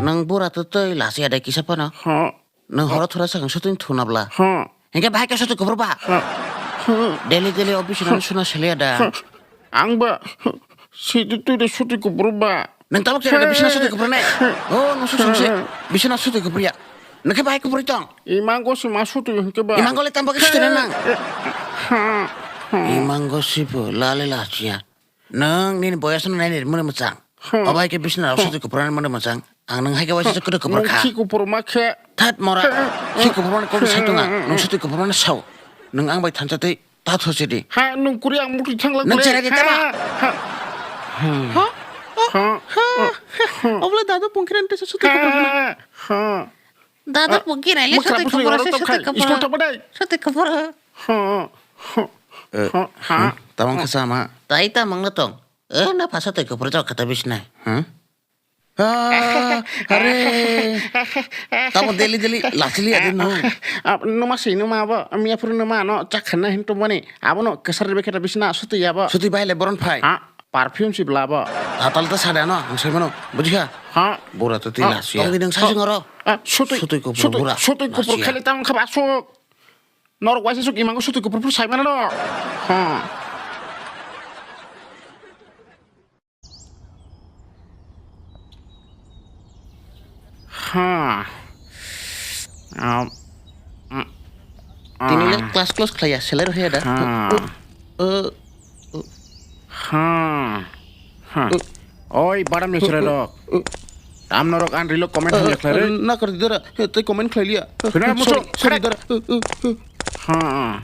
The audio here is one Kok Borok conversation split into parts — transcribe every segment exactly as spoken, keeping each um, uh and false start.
Nwng bura twi twi lachaya de kisa phano. Huh? Nwng horo thora sakang sotwi thuna bla. Huh? Hinkhe bahai khe sotwi kuphur ba? Huh? Huh? Daily daily office nang suna seliya da. Huh? Ang ba sidi twi de sotwi kuphur ba? Nwng tabuk chera bisna sotwi kuphur ne? Oh, nwng sotwi songse. Bisna sotwi kuphur ya. Nwng khe bahai kuphur tong? Imango se ma sotwi hinkhe ba? Imango le tamba khe sotwi nang. Huh? Huh? Imango sibo lale lachaya. Nwng nini boyas no nainwi mwnwi mwchang. Hmm. Obo hai khe bisna rok sotwi kuphur mwnwi mwchang. Ang nwng hai khe waisa kwrwi kuphur kha. Khi kuphur ma khe. That mora. Khi kuphur mani kok sai tonga. Nwng sotwi kuphur mani sao. Nwng ang bai thansa tei ta thosi di. Ha, nwng kuri ang mukti thangla. Nwng chera di tama. Ha. Ha? Ha? Ha? Obla dadu pungkiran tesa sotwi kuphur mani. Ha. Dadu pungkiran le sotwi kuphur se sotwi kuphur. Isko tama dai. Sotwi kuphur. Ha. Ha. Ha. Tamang kasa ma. Tai tamang na tong. Eh, na phasa tei kuphur jok kata bisnai. Huh? Ah, are. Tamo daily daily lachili ade no. Ah, numa si numa abo, miya phuru numa no chakhanna hin tumani. Abo no kesar rebe keta bisna suti abo. Suti bai le boron phai. Ha, perfume si bla bo. Atal ta sada no, ang sai mano. Bujikha? Ha. Bora to tila siya. Tong di nang sai sing oro. Ah, suti. Suti kuphur bura. Suti kuphur khali tang khaba asuk. Norok waisa suk imango suti kuphur phur sai mano no. Ha. Ha. Tini le class close khlaiya, selai rw ya da. Ha. Uh, uh, uh. Ha. Ha. Uh. Oi, badam ni chwrai rok. Uh. Tam norok an rilo comment uh, khlai re. Uh, na kar dara, tei comment khlai liya. Sorry, sorry dara. Uh, uh, uh. Ha.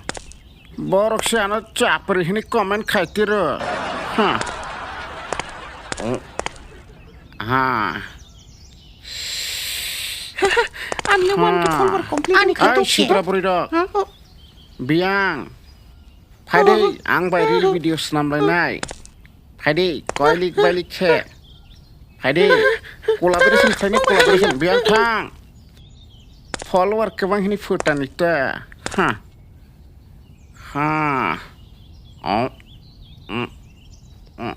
Borok se ano chapri hini comment khai tiro. Ha. Ha. Ani one ke follower complete. Ani khe to sitra puri do. Biang. Phaidi ang bai reel video snam lainai. Phaidi koilik bailik khe. Phaidi collaboration khlaini collaboration biang thang. Follower kwbang hini phutani ta. Ha. Ha. Oh. Mm. Mm.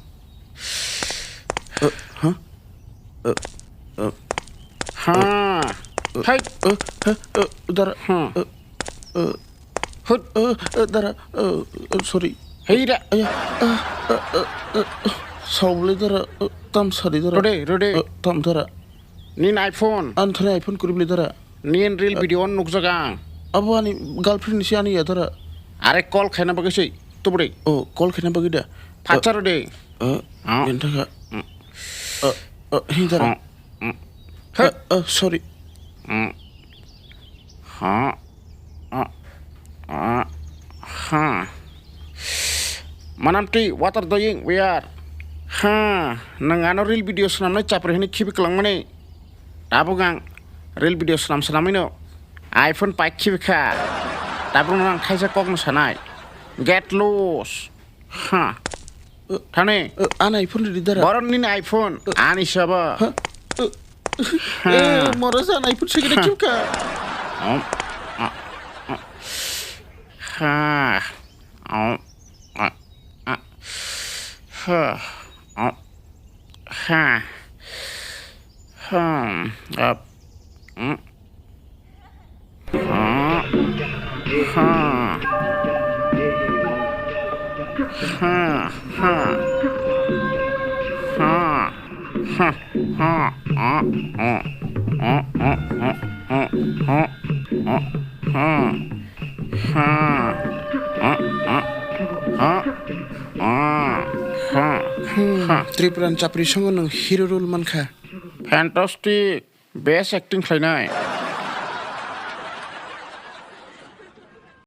Uh, huh? Uh, uh. Ha. Uh, hai. Uh, huh? Uh, dara. Ha. Uh, uh. Hut. Uh, uh, dara. Uh, uh, sorry. Hei da. Aya. Uh, uh, uh, uh, uh. Saubli dara. Uh, tam sari dara. Rode, rode. Uh, tam dara. Nin iPhone. An thani iPhone kuribli dara. Nin reel video on nukjak ang. Abo ani girlfriend ni si ani ya dara. Are call khaina bagwi se tubri. Oh, call khaina bagwi da. Phacha rode. Oh, oh. Bini thaka. Mm. Oh, oh, hi dara. Oh, mm. Oh, oh, sorry. Mm. Ha. Ah, ah, ha. Manamtwi, what are doing? We are. Ha, nwng ano reel video swnamnai chapri hwnwi khibi kwlangmani. Tabuk ang reel video swnam swnamwino iPhone pai khibi kha. Tabukno ang khaisa kokno sanai. Get loose. Ha. Thani. Ani iPhone ridi dara. Boron nini iPhone. Ani sabo. Ha? Ha. Mora san iPhone sikida kimka. Ha. Ha. Ha. Ha. Ha. Ha. Ha. Ha. Ha. Ha. Ha. Tripura ni chapri songo nwng hero role mankha. Fantastic. Best acting khlainai.